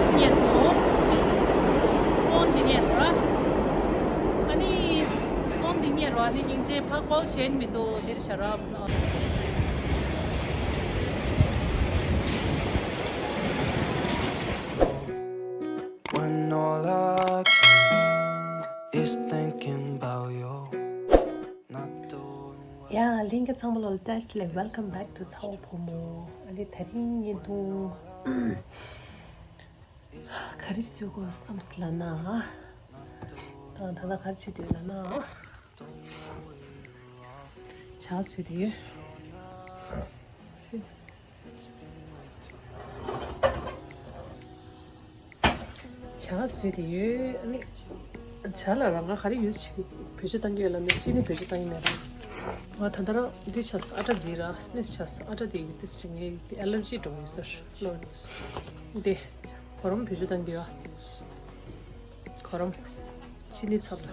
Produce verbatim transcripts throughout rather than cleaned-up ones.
ཅི་ཉེས་སོང་། ཕོན་ཅི་ཉེས་སོང་། ཨ་ནི་ཕོན་འདི་ཉེས་རོ། ཨ་ནི་སྙིང་རྗེ་ཕ་ཀོལ་བྱེད་མི་འདུག་འདིར་བཞག་ར། When all I keep is thinking about you, not doing well. ཡ། ལྷན་རྒྱས་ཚང་མ་ལོ་བཀྲ་ཤིས་བདེ་ལེགས། Welcome back to ཚ་བོ་བུ་མོ། ཨ་ནི་དེ་རིང་ཉིན་ཐུང་ག་རེ་བཟོ་དགོས་བསམ་སི་ལ་ན། ད་ད་ལྟ་ག་རེ་བྱེད་དུས་ལ་ན། ཇ་བཟོས་ཏེ་ཡོད། ཇ་བཟོས་ཏེ་ཡོད། ཨ་ནི་ཇ་ལ་རང་ང་ག་རེ་ཡུས་བྱེད། བེད་སྤྱོད་བཏང་གི་ཡོད་ལ་ནི་ཅི་ནི་བེད་སྤྱོད་བཏང་ཡི་མེད་ར། ང་ད་ལྟ་རང་འདི་ཆ་ས་ཨ་ཏྲ་ཛི་ར་སི་ནེས་ཆ་ས་ཨ་ཏྲ་དེ་ཡི་ཏིས་ཅི་ངའི་དེ་ཨེ་ལར་ཇི་འགྲོ་ཡོད་ཟེར་ལོ། དེ་གོ་རམ་བེད་སྤྱོད་བཏང་གི་ཡོད། གོ་རམ། ཅི་ནི་ཚབ་ལ།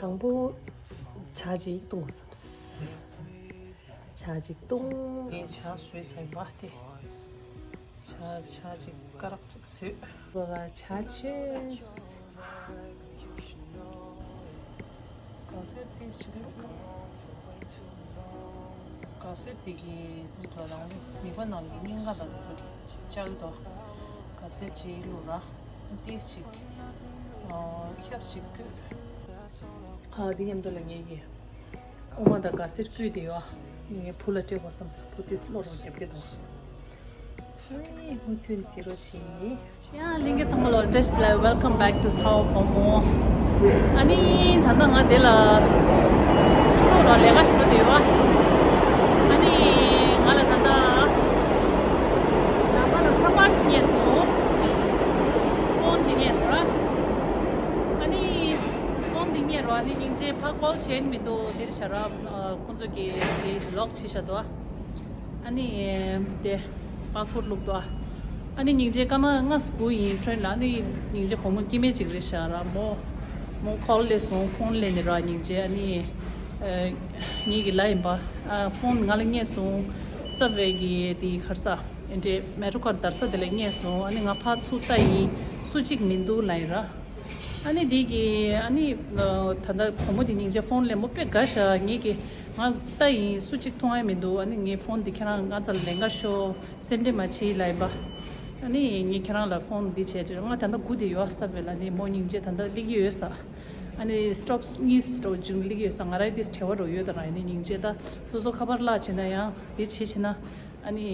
དང་པོ་ཇ་ཅིག་བཏུང་བསམ། ཇ་ཅིག་བཏུང་། དེ་ཇ་བཟོས་ཚར་བ་དེ། ཇ་ཇ་ཅིག་དཀར་རག་ཅིག་བཟོས། ལ་ཇ་ཆེས། ག་སེར་ཏིས་ཅིག་བླུགས། ག་སེར་དེ་གི་འདི་དོ་རང་མི་པ་ནང་གི་སྙིང་ག་དང་ཚོ་གི་ཅལ་དོ། ག་སེར་ཅིག་བླུགས་ར། ཏིས་ཅིག་ཁྱབ་ཅིག་བསྐོལ། ཨ་འདི་མཉམ་དུ་ལ་ངེད་ཀྱི་ཨོ་མ་དང་ག་སེར་བསྐོལ་དེ་ཡོད། ངས་བུ་ལ་སྤྲད་དགོས་བསམ་སོང་། བུ་དེ་སློབ་རོགས་རྒྱབ་ཀྱི་དང་། ཧེ་མུ་མཐུད་ནས་གཟིགས་རོགས་བྱེད། ཡ་ལྷན་རྒྱས་ཚང་མ་ལོ་བཀྲ་ཤིས་བདེ་ལེགས། Welcome back to ཚ་བོ་བུ་མོ། ཨ་ནི་ད་ལྟ་ང་དེ་ལ་ཕྱི་ལོགས་ལ་ལས་ཀ་ཞིག་འགྲོ་བསྡད་ཡོད། ཨ་ནི་ང་ལ་ད་ལྟ་ལམ་ཁ་ལ་ཁ་པར་ཅིག་རྙེད་སོང་། ཕོན་ཅིག་རྙེད་སོང་། ཨ་ནི་ཕོན་འདི་རྙེད་རོགས། ཨ་ནི་སྙིང་རྗེ་ཕ་ཀོལ་བྱེད་མི་འདུག་འདིར་བཞག་ར། ཁོང་ཚོ་གིས་འདི་ལོག་བྱས་བཞག་འདུག་ཨ་ནི་དེ་པཱ་སི་ཝར་ཌི་བླུགས་འདུག་ཨ་ནི་སྙིང་རྗེ་སྐར་མ་ལྔ་དགུ་ཡིན་ཊེན་ལ། ཨ་ནི་སྙིང་རྗེ་བུ་མོ་སྐྱེ་དམན་ཅིག་རེད་ཤག་ར། མོ་མོ་ཀོལ་སླེབས་སོང་། ཕོན་སླེབས་ནས་ར། སྙིང་རྗེ་ཨ་ནི་ངེད་ཀྱི་ལ་ཡིན་པ། ཨ་ཕོན་ང་ལ་རྙེད་སོང་། སབ་ཝེ་གི་དེ་ག་རེ་ཟ། ཨེ་འདྲས་མེ་ཊོ་ཀར་དར་ས་དེ་ལ་རྙེད་སོང་། ཨ་ནི་ང་ཕར་ཚུར་ལྟ་ཡིན། སུ་གཅིག་མི་འདུག་ལབ་ཡིན་ར། ཨ་ནི་འདི་གི་ཨ་ནི་ད་ལྟ་བུ་མོ་དེ་སྙིང་རྗེ་ཕོན་སླེབས། མོ་དཔེ་དགའ་ཤག་ངེད་ཀྱི་ང་ལྟ་ཡིན། སུ་གཅིག་མཐོང་ཡ་མི་འདུག་ཨ་ནི་ངའི་ཕོན་དེ་ཁྱེད་རང་ང་རྩ་ལ་ལེན་ག་ཤོག་སེམས་ཁྲལ་མ་བྱེད་ལབ་ཡིན་པ། ཨ་ནི་ངས་ཁྱེད་རང་ལ་ཕོན་འདི་བྱས་ཏེ། ང་ད་ལྟ་སྒུག་བསྡད་ཡོད། སབ་ཝེ་ལ་ནི་མོ་སྙིང་རྗེ་ད་ལྟ་སླེབས་ཀྱི་ཡོད་ས། ཨ་ནི་སི་ཊོབ་གཉིས་སི་ཊོབ་བྱུང་སླེབས་ཀྱི་ཡོད་ས། ང་རང་དེ་བྲེལ་བ་འགྲོ་ཡོད་ད་ར། ཨ་ནི་སྙིང་རྗེ་ད་སོ་སོ་ཁ་པར་བརླག་བྱས་ན་ཡང་དེ་བྱེད་བྱེད་ན། ཨ་ནི་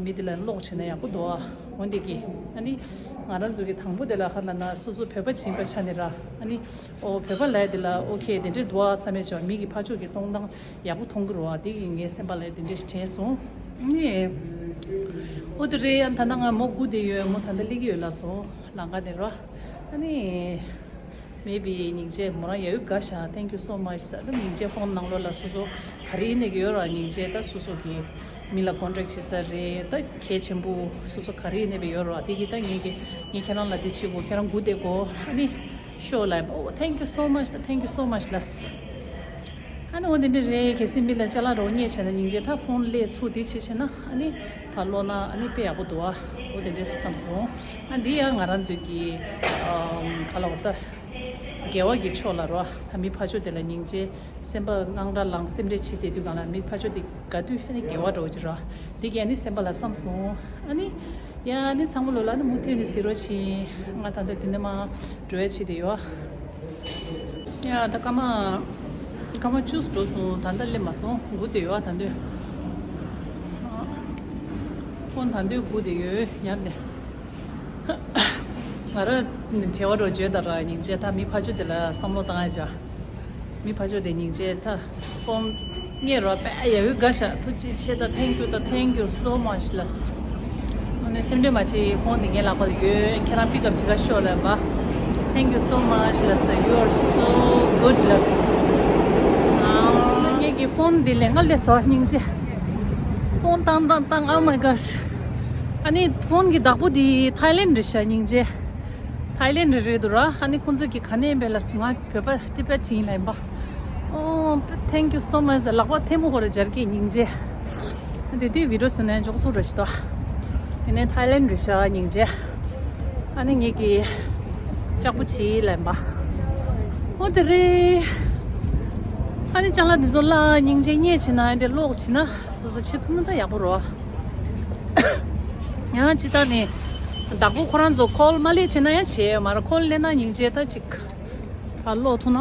མི་དེ་ལ་ཀློག་བྱས་ན་ཡག་པོ་འདུག་ཨ། འོན་ཏེ་གི་ཨ་ནི་ང་རང་ཚོ་གི་དང་པོ་དེ་ལ་ཧ་ལ་ན་སོ་སོ་བོད་པ་ཅིག་ཡིན་པ་ཆ་ནས་ར། ཨ་ནི་ཨོ་བོད་པ་ལ་དེ་ལ་ཨོ་ཁེ་དེ་འདྲས་འདུག་ཨ་བསམ་ཡས་ཅོ། མི་གི་ཕར་ཕྱོགས་ཀྱི་གཏོང་སྟངས་ཡག་པོ་མཐོང་གི་རེད་བ། དེ་གི་ངའི་སེམས་པ་ལ་དེ་འདྲས་ཞིག་དྲན་སོང་། ཨ་ནི་ཨོ་དེ་རེད། ཨ་ད་ལྟ་ང་མོ་སྒུག་བསྡད་ཡོད། མོ་ད་ལྟ་སླེབས་ཀྱི་ཡོད་ལབ་སོང་། ལམ་ཁ་དེ་ར། ཨ་ནི། མེ་བི་སྙིང་རྗེ་མོ་རང་ཡ་ཡུ་དགའ་ཤག Thank you so much ཟེར། ད་སྙིང་རྗེ་ཕོན་ནང་ལོགས་ལ་སོ་སོ་ག་རེ་ཡིན་ནས་ཀྱི་ཡོད་ར། སྙིང་རྗེ་ད་སོ་སོ་གི་མི་ལ་ཀོན་ཊེག་བྱེད་ས་རེད། ད་གལ་ཆེན་པོ་སོ་སོ་ག་རེ་ཡིན་ནས་བི་ཡོད་ར། དེ་གི་ད་ངེད་ཀྱི་ངས་ཁྱེད་རང་ལ་འདི་བྱེད་དགོས། ཁྱེད་རང་སྒུག་བསྡད་དགོས། ཨ་ནི་ཤོག་ལབ། ཨོ་Thank you so much ད་Thank you so much ལབ། ཨ་ནི་འོ་དེ་འདྲ་རེད། གལ་སྲིད་མི་ལ་ཅ་ལག་རོགས་རྙེད་བྱས་ན་སྙིང་རྗེ་ད་ཕོན་སླེབས་ཚུར་དེ་བྱེད་བྱས་ན་ཨ་ནི་ཕར་སློག་ན་ཨ་ནི་དཔེ་ཡག་པོ་འདུག་ཨ། འོ་དེ་འདྲས་བསམ་སོང་། ཨ་འདི་ཡང་ང་རང་ཚོའི་གི་ཨམ་ག་ལ་འོ་ད་དགེ་བ་གི་ཕྱོགས་ལ་རོ། ད་མི་ཕར་ཕྱོགས་དེ་ལ་སྙིང་རྗེ་སེམས་པ་དངངས་སྐྲག་ལངས་སེམས་ཁྲལ་བྱེད་བསྡད་དུས་སྒང་ལ་མི་ཕར་ཕྱོགས་དེ་དགའ་དུས་ཨ་ནི་དགེ་བ་འདྲ་བོ་ཅིག་རོ། འདི་གི་ཨ་ནི་སེམས་པ་ལ་བསམ་སོང་། ཨ་ནི་ཡ་ཨ་ནི་ཚང་མ་ལོ་ལ་ནི་མུ་མཐུད་ནས་གཟིགས་རོགས་བྱེད། ང་ད་ལྟ་འདི་ནས་མར་འགྲོ་ཡ་བྱེད་བསྡད་ཡོད། ཡ་ད་སྐར་མ་སྐར་མ་བཅུ་འགྲོ་སོང་། ད་ལྟ་སླེབས་མ་སོང་། སྒུག་བསྡད་ཡོད་ད་དུང་། ཁོང་ད་དུང་སྒུག་བསྡད་ཡོད་ཉར་ནས། ང་ར་བྲེལ་བ་འགྲོ་བརྗོད་ད་ར་སྙིང་རྗེ་ད་མི་ཕར་ཕྱོགས་དེ་ལ་བསམ་བློ་བཏང་ཡ་བྱ། མི་ཕར་ཕྱོགས་དེ་སྙིང་རྗེ་ད་ཁོང་ངས་རོ་དཔེ་ཡ་ཡུ་དགའ་ཤག་ཐུགས་རྗེ་ཆེ་ད། Thank you ད། Thank you so much ལགས། ཨ་ནི་སེམས་ཁྲལ་མ་བྱེད། ཕོན་འདི་ངའི་ལག་པ་ལ་ཡོད། ཁྱེད་རང་པིག་ཨབ་བྱེད་ག་ཤོག་ལབ་པ། Thank you so much ལགས། You are so good ལགས། ཨ་ངེད་ཀྱི་ཕོན་འདི་ལས་ང་ལས་སོ་སྙིང་རྗེ། ཕོན་བཏང་བཏང་བཏང་། Oh my gosh. ཨ་ནི་ཕོན་གྱི་བདག་པོ་དེ་ཐའི་ལེན་རེད་ཤག་སྙིང་རྗེ། ཐའི་ལེན་རེད་འདུག་ར། ཨ་ནི་ཁོང་ཚོ་གི་ག་ནས་ཡིན་པས་ལབ་སོང་། ང་བོད་པ་ཊི་བེཊ་ཡིན་ལབ་ཡིན་པ། ཨོ། Thank you so much། ལག་པ་ཐལ་མོ་སྐོར་རེ་སྦྱར་གི་སྙིང་རྗེ། དེ་དུས་བི་ཌིའོ་བཟོས་ན་ཡང་འཇོག་སུ་རེད་ཤག་ད། ཡིན་ནའི་ཐའི་ལེན་རེད་ཤག་སྙིང་རྗེ། ཨ་ནི་ངེད་ཀྱི་ལྕགས་པོ་བྱིས་ལབ་ཡིན་པ། ཨོ་དེ་རེད། ཨ་ནི་ཅ་ལག་འདི་ཚོ་ལ་སྙིང་རྗེ་བརྙས་བྱེད་ན་འདྲེ་ཀློག་བྱེད་ན་སོ་སོ་བྱེད་ཐུབ་ན་ད་ཡག་པོ་རེད། ཡང་ཅི་ལྟར་ནི་བདག་པོ་ཁོ་རང་ཚོ་ཁོལ་མ་སླེབས་བྱས་ན་ཡང་བྱས་ཡོད་མ་རེད། ཁོལ་སླེབས་ན་སྙིང་རྗེ་ད་ཅིག་ཕར་ཀློག་ཐུབ་ན་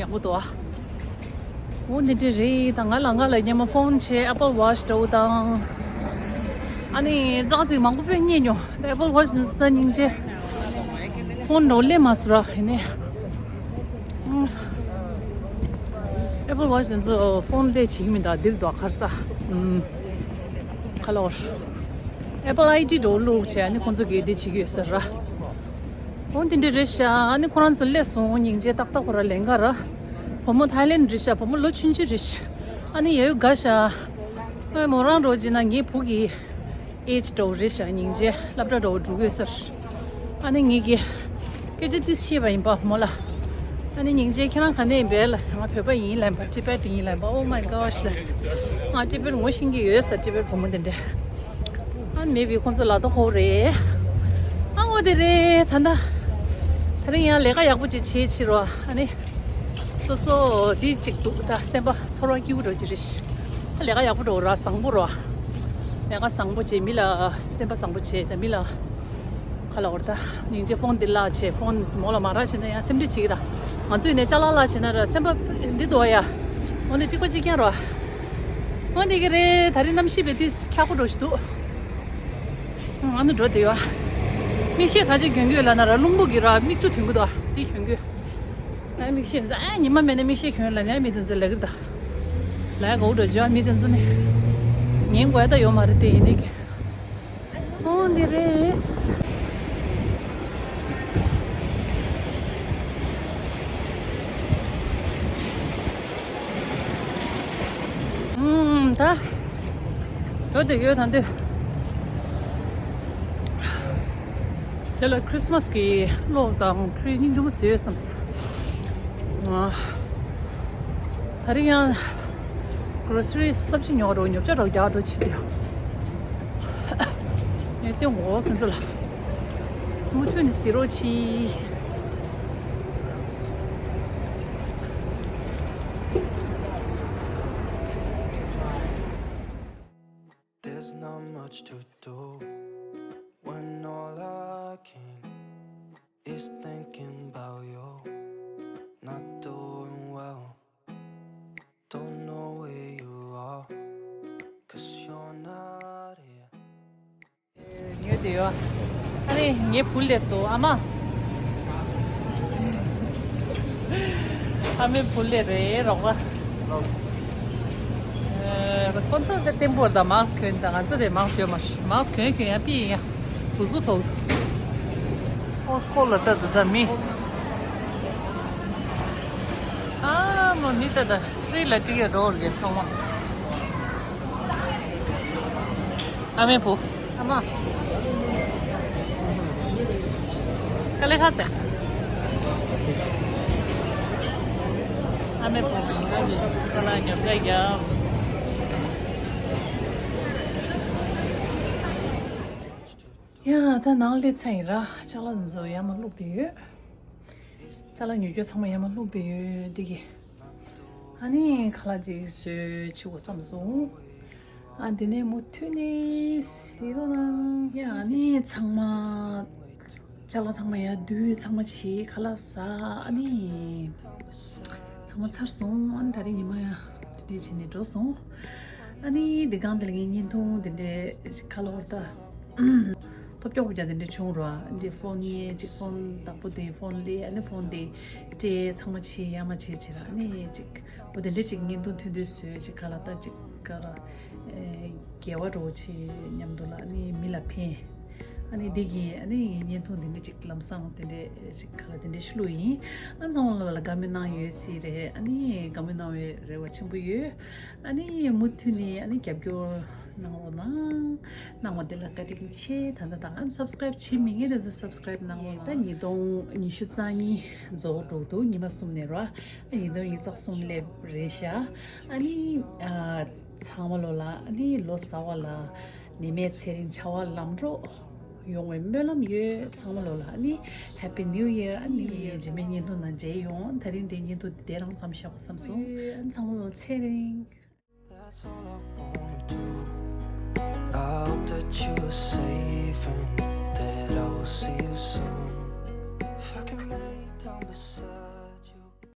ཡག་པོ་འདུག་ཨ། འོ་འདི་འདྲ་རེད། ད་ང་ལ་ང་ལ་སྔོན་མ་ཕོན་བྱས་ཨེ་པལ་ཝ་ཆི་འདྲ་བོ་དང་། ཨ་ནི་ཙག་ཙིག་མང་པོ་དཔེ་རྙེད་མྱོང་། ད་ཨེ་པལ་ཝ་ཆི་འདི་ཚོ་ད་སྙིང་རྗེ། ཕོན་འདྲ་བོ་སླེབས་མ་སོང་ར་ཡིན་ནའི། ཨེ་པལ་ཝ་ཆི་འདི་ཚོ་ཕོན་སླེབས་བྱེད་ཀྱི་མི་འདུག་འདིར་འདུག་ག་རེ་ཟ། ཨུམ། ཁ་ལོར། ཨེ་པལ་ཨའི་ཌི་འདྲ་བོ་བླུགས་བྱས་ཨ་ནི་ཁོང་ཚོ་གིས་འདི་བྱེད་ཀྱི་ཡོད་ས་ར། འོ་འདི་འདྲ་རེད་ཤག་ཨ་ནི་ཁོ་རང་ཚོ་སླེབས་སོང་། སྙིང་རྗེ། ཏག་ཏག་ཁོ་རང་ལེན་ག་ར། བུ་མོ་ཐའི་ལེན་རེད་ཤག་བུ་མོ་ལོ་ཆུང་ཆུང་རེད་ཤག་ཨ་ནི་ཡ་ཡོ་དགའ་ཤག་ཨ་མོ་རང་འདྲ་བོ་བྱས་ན་ངའི་བུ་གི་ཨེ་ཇི་འདྲ་བོ་རེད་ཤག་སྙིང་རྗེ། སློབ་གྲྭ་འདྲ་བོ་འགྲོ་གི་ཡོད་ས་རེད། ཨ་ནི་ངེད་ཀྱི་སྐད་ཆ་ཏིས་བཤད་པ་ཡིན་པ་མོ་ལ། ཨ་ནི་སྙིང་རྗེ་ཁྱེད་རང་ག་ནས་ཡིན་པས་ལབ་སོང་། ང་བོད་པ་ཡིན་ལབ་པ། ཊི་བེཊ་ཡིན་ལབ་པ། Oh my gosh ལབ་སོང་། ང་ཊི་བེཊ་ངོ་ཤེས་ཀྱི་ཡོད་ས། ཊི་བེཊ་བུ་མོ་དེ་འདྲ། ཨ་ནི་མེད་པའི་ཁོང་ཚོ་ལ་ཐོ་ཧོ་རེད། ཨ་འོ་དེ་རེད། ད་ལྟ་དེ་རིང་ཡང་ལས་ཀ་ཡག་པོ་ཅིག་བྱེད་ཕྱིར་རོ། ཨ་ནི་སོ་སོ་དེ་ཅིག་འདུག་ད་སེམས་པ་ཚོར་བ་སྐྱིད་པོ་འདྲ་བོ་ཅིག་རེད། ཨ་ལས་ཀ་ཡག་པོ་འགྲོ་ར། བཟང་པོ་རོ། ལས་ཀ་བཟང་པོ་བྱེད། མི་ལ་སེམས་པ་བཟང་པོ་བྱེད། ད་མི་ལ་ཁ་ལ་འོར་ད་སྙིང་རྗེ། ཕོན་འདི་བརླག་བྱས། ཕོན་མོ་ལ་མ་རག་བྱས་ན་ཡང་སེམས་ཁྲལ་བྱེད་ཀྱི་ར། ང་ཚོ་ཡིན་ནའི་ཅ་ལག་བརླག་བྱས་ན་ར་སེམས་པ་འདི་འདུག་ཡ། འོ་འདི་གཅིག་པ་གཅིག་རྐྱང་རོ། འོ་འདི་གི་རེད། ད་རིང་གནམ་གཤིས་བས་ཏིས་འཁྱག་པོ་འགྲོ་ཞིག་འདུག་ཨ་ནི་འགྲོ་བསྡད་ཡོད། མིག་ཤེལ་ག་ཅིག་གྱོན་གྱི་ཡོད་ལབ་ན་ར་རླུང་བུ་གིས་ར་མིག་ཆུ་ཐོན་གྱི་འདུག་དེ་གྱོན་གྱི་ཡོད། ཨ་མིག་ཤེལ་ཟ། ཉི་མ་མེད་ན་མིག་ཤེལ་གྱོན་ལབ་ནས་མི་དེ་ཚོ་ལབ་ཀྱི་རེད་ད། ལབ་ཡ་གོ་འགྲོ་བྱོས། མི་དེ་ཚོ་ནི་ཉན་དགོས་ཡ་ད་ཡོད་མ་རེད་དེ། ཡིན་ནའི་གི། ཨོ་འདི་རེད། ཨུམ། ད་འགྲོ་བསྡད་ཡོད་ད་འདི། དེ་ལ་ཁྲི་སི་མ་སི་གི་གློག་དང་ཁྲུའི་སྙིང་རྗེ་མོ་བཟོས་ཡོད་བསམ་སོང་། ཨ། ད་རིང་ཡང་གྲོ་སི་རི་སབ་ཇི་ཉོ་རོགས། ཉོ་ཆ་རོགས་རྒྱག་རོགས་བྱེད་དུ་ཡོད། ངས་སྟོན་གོ་ཁྱོད་ཚོ་ལ། མུ་མཐུད་ནས་གཟིགས་རོགས་གྱིས། There's not much to do when all I can is thinking about you. Not doing well. Don't know where you are, 'cause you're not here. ཉོས་བསྡད་ཡོད། ཨ་ནི་ངའི་བུ་སླེབས་སོང་། ཨ་མ། ཨ་མའི་བུ་སླེབས་རེད། རོགས་པ། ཨ། ཁོ་ཚོ་དེ་བརྟན་པོ་རེད་ད། མཱ་སི་གོན་ད། ང་ཚོ་དེ་མཱ་སི་ཡོད་མ་རེད། མཱ་སི་གོན་གོན་ཡང་པི་ཡིན་ཡང་། དུག་སོ་ཐོག་ཏུ། ཨོ་སྐོར་ལ་ལྟ་ད་ད་མི། ཨ་མ་མི་ལྟ་ད། རི་ལ་ཏི་ཡ་རོ་ལེ་ཚང་མ། ཨ་མའི་བུ། ཨ་མ། དཀའ་ལས་ཁག་ཟེར། ཨ་མའི་བུ་མིང་ག་གི་ཁ་ལག་ཉོ་ཆ་རྒྱབ། ཡ། ད་ནང་སླེབས་ཚར་ཡིན་ར། ཅ་ལག་འདི་ཚོ་ཡར་མར་བླུགས་བསྡད་ཡོད། ཅ་ལག་ཉོ་རྒྱུ་ཚང་མ་ཡར་མར་བླུགས་བསྡད་ཡོད་འདི་གི། ཨ་ནི་ཁ་ལག་ཅིག་བཟོས་བྱེད་དགོས་བསམ་སོང་། ཨ་འདི་ནས་མུ་མཐུད་ནས་གཟིགས་རོགས་གནང་། ཡ། ཨ་ནི་ཚང་མ་ཅ་ལག་ཚང་མ་ཡར་བསྡུས། ཚང་མ་བྱས། ཁ་ལག་ཟ། ཨ་ནི་ཚང་མ་ཚར་སོང་། ཨ་ནི་ད་རེས་ཉི་མ་ཡང་དེ་འདྲས་བྱས་ནས་འགྲོ་སོང་། ཨ་ནི་འདི་སྒང་འདི་ལ་ངའི་བརྙན་ཐུང་དེ་འདྲས་ཁ་ལོ་བར་ད། ཐོབ་སྐྱོ་པོ་ཀྱང་དེ་འདྲས་བྱུང་རོ། ཨ་འདི་ཕོན་ཉེ་ཅིག་ཕོན་བདག་པོ་དེ་ཕོན་ལས། ཨ་ནི་ཕོན་དེ་སྤྲད། ཚང་མ་བྱས། ཡར་མར་བྱས་བྱས་ར། ཨ་ནི་ཅིག་འོ་དེ་འདྲས་ཅིག་བརྙན་ཐུང་ཐུང་ཐུང་བཟོས། ཅིག་ག་ལ་ད་ཅིག་ག་ར་ཨེ་དགེ་བ་འགྲོ་བྱས་མཉམ་དུ་ལ། ཨ་ནི་མི་ལ་ཕན། ཨ་ནི་འདི་གི་ཨ་ནི་བརྙན་ཐུང་དེ་འདྲས་ཅིག་ལམ་སང་དེ་འདྲས་ཅིག་ག་ལ་དེ་འདྲས་ཞིག་བླུགས་ཡིན། ཨ་ཚང་མ་ལ་དགའ་མོས་གནང་ཡོད་སྲིད་རེད། ཨ་ནི་དགའ་མོས་གནང་བའི་རེ་བ་ཆེན་པོ་ཡོད། ཨ་ནི་མུ་མཐུད་ནས་ཨ་ནི་རྒྱབ་སྐྱོར་ གནང་རོགས་གནང་། གནང་བ་དེ་ལ་བཀའ་དྲིན་ཆེ། ད་ལྟ་དང་ཨ་subscribe བྱེད་མི་ངེས་དེ་ཚོ་subscribe གནང་རོགས་གནང་། ད་ཉིས་སྟོང་ཉི་ཤུ་རྩ་གཉིས་རྫོགས་འགྲོ་འདུག་ཉི་མ་གསུམ་ནས་ར། ཨ་ཉིས་སྟོང་ཉི་ཤུ་རྩ་གསུམ་སླེབས་རེད་ཤག་ཨ་ནི་ཨ་ཚང་མ་ལོ་ལ་ཨ་ནི་ལོ་གསར་བ་ལ་ནད་མེད་ཚེ་རིང་བྱ་བ་ལམ་འགྲོ་ཡོང་བའི་སྨོན་ལམ་ཡོད། ཚང་མ་ལོ་ལ་ཨ་ནི་Happy New Year། ཨ་ནི་རྗེས་མའི་བརྙན་ཐུང་ནང་མཇལ་ཡོང་། ད་རིང་འདིའི་བརྙན་ཐུང་འདི་དེ་རང་ཙམ་བཞག་པ་བསམ་སོང་། ཚང་མ་ལོ་ཚེ་རིང་། That's all I want.